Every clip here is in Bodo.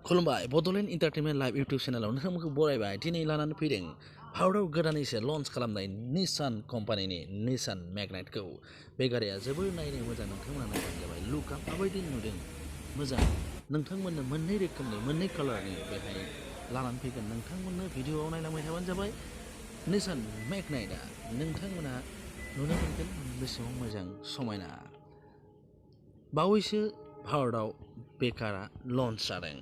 खुलुमबाय बड'लेण्ड एन्टारटेनमेन्ट लाइभ इउटुब चेनेलाव नोंथांमोनखौ बरायबाय दिनै लानानै फैदों भारताव गोदानैसो लन्च खालामनाय निसान कम्पानिनि निसान मैग्नाइटखौ बे गारिया जोबोर नायनो मोजां नोंथांमोना नायबानो जाबाय लुकआ माबायदि नुदों मोजां नोंथांमोननो मोननै रोखोमनि मोननै कालारनि बेहाय लानानै फैगोन नोंथांमोननो भिडिअआव नायलांबाय थाबानो जाबाय निसान मैग्नाइटआ नोंथांमोना नुनो मोनगोन बेसेबां मोजां समायना बावैसो भारताव बे कारआ लन्च जादों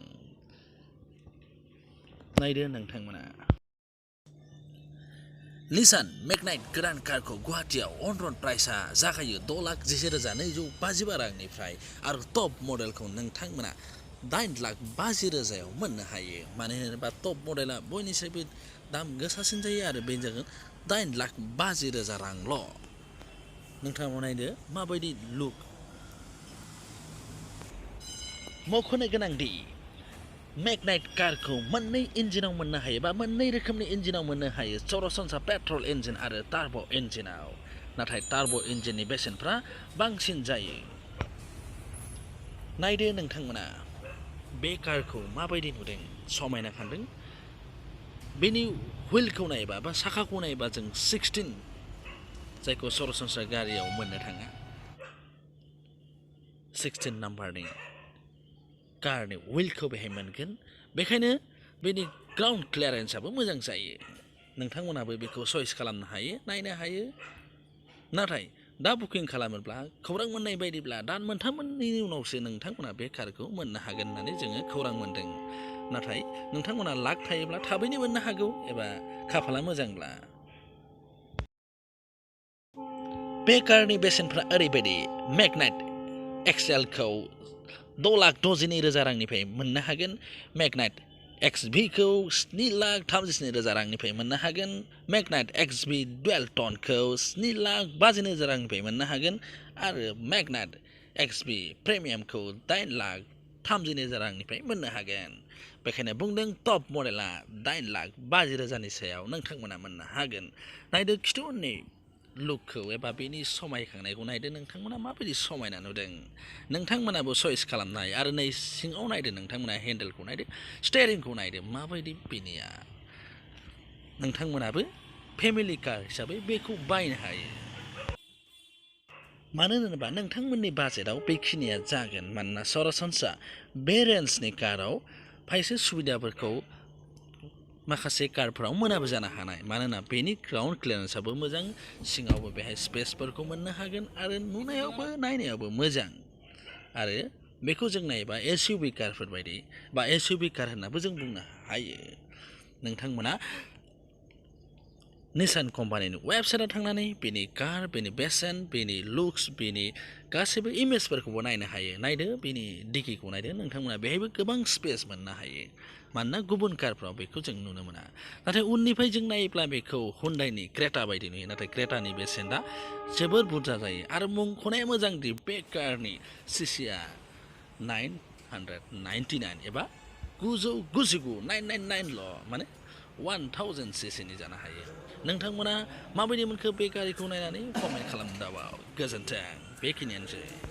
नायदो नोंथांमोना निसान मैग्नाइट गोदान कारखौ गुवाहाटीआव अन रड प्राइसआ जागायो 6,10,255 रांनिफ्राय आरो टप मडेलखौ नोंथांमोना 8,50,000 मोननो हायो मानो होनोबा टप मडेला बयनिख्रुइबो दाम गोसासिन जायो आरो बे जागोन 8,50,000 रांल' नोंथाङा नायदो माबायदि लुक मख'नो गोनांदि मैग्नाइट कारखौ मोननै इन्जिनाव मोननो हायो बा मोननै रोखोमनि इन्जिनाव मोननो हायो सरासनस्रा पेट्रल इन्जिन आरो टार्ब' इन्जिनाव नाथाय टार्ब' इन्जिननि बेसेनफ्रा बांसिन जायो नायदो नोंथांमोना बे कारखौ माबायदि नुदों समायना खान्दों बेनि हुइलखौ नायबा बा साखाखौ नायबा जों 16 जायखौ सरासनस्रा गारियाव मोननो थाङा 16 नाम्बारनि कारनि हुइलखौ बेहाय मोनगोन बेखायनो बेनि ग्राउन्ड क्लियारेन्सआबो मोजां जायो नोंथांमोनाबो बेखौ चइस खालामनो हायो नायनो हायो नाथाय दा बुकिं खालामोब्ला खौरां मोननाय बायदिब्ला दान मोनथामनि उनावसो नोंथांमोना बे कारखौ मोननो हागोन होननानै जोङो खौरां मोन्दों नाथाय नोंथांमोना लाक थायोब्ला थाबैनो मोननो हागौ एबा खाफाला मोजांब्ला बे कारनि बेसेनफ्रा ओरैबायदि मैग्नाइट एक्सएलखौ 6,62,000 रांनिफ्राय मोननो हागोन मैग्नाइट XV खौ 7,37,000 रांनिफ्राय मोननो हागोन मैग्नाइट XV डुएल टनखौ 7,50,000 रांनिफ्राय मोननो हागोन आरो मैग्नाइट XV प्रिमियामखौ 8,30,000 रांनिफ्राय मोननो हागोन बेखायनो बुंदों टप मडेला 8,50,000 सायाव नोंथांमोना मोननो हागोन नायदो खिथु उननि लुकखौ एबा बेनि समायखांनायखौ नायदो नोंथांमोना माबायदि समायना नुदों नोंथांमोनाबो चइस खालामनाय आरो नै सिङाव नायदो नोंथांमोना हेन्डेलखौ नायदो स्टेरिंखौ नायदो माबायदि बेनिया नोंथांमोनाबो फेमिलि कार हिसाबै बेखौ बायनो हायो मानो होनोबा नोंथांमोननि बाजेटआव बेखिनिया जागोन मानोना सरासनस्रा बे रेन्जनि काराव खायसे सुबिदाफोरखौ माखासे कारफोराव मोनाबो जानो हानाय मानोना बेनि ग्राउन्ड क्लियारेन्सआबो मोजां सिङावबो बेहाय स्पेसफोरखौ मोननो हागोन आरो नुनायावबो नायनायावबो मोजां आरो बेखौ जों नायोबा SUV कारफोर बायदि बा SUV कार होननाबो जों बुंनो हायो नोंथांमोना निसान कम्पानिनि वेबसाइटआव थांनानै बेनि कार बेनि बेसेन बेनि लुक्स बेनि गासैबो इमेजफोरखौबो नायनो हायो नायदो बेनि डिकिखौ नायदो नोंथांमोना बेहायबो गोबां स्पेस मोननो हायो मानोना गुबुन कारफ्राव बेखौ जों नुनो मोना नाथाय उननिफ्राय जों नायोब्ला बेखौ हुन्डाइनि क्रेटा बायदि नुयो नाथाय क्रेटानि बेसेना जोबोर बुरजा जायो आरो मुंख'नाया मोजांदि बे कारनि सिसिआ 999 एबा 999 ल' माने 1000 सीसीनि जानो हायो नोंथांमोना माबायदि मोनखो बे गारिखौ नायनानै कमेन्ट खालामनो दाबाव गोजोन्थों बेखिनियानोसै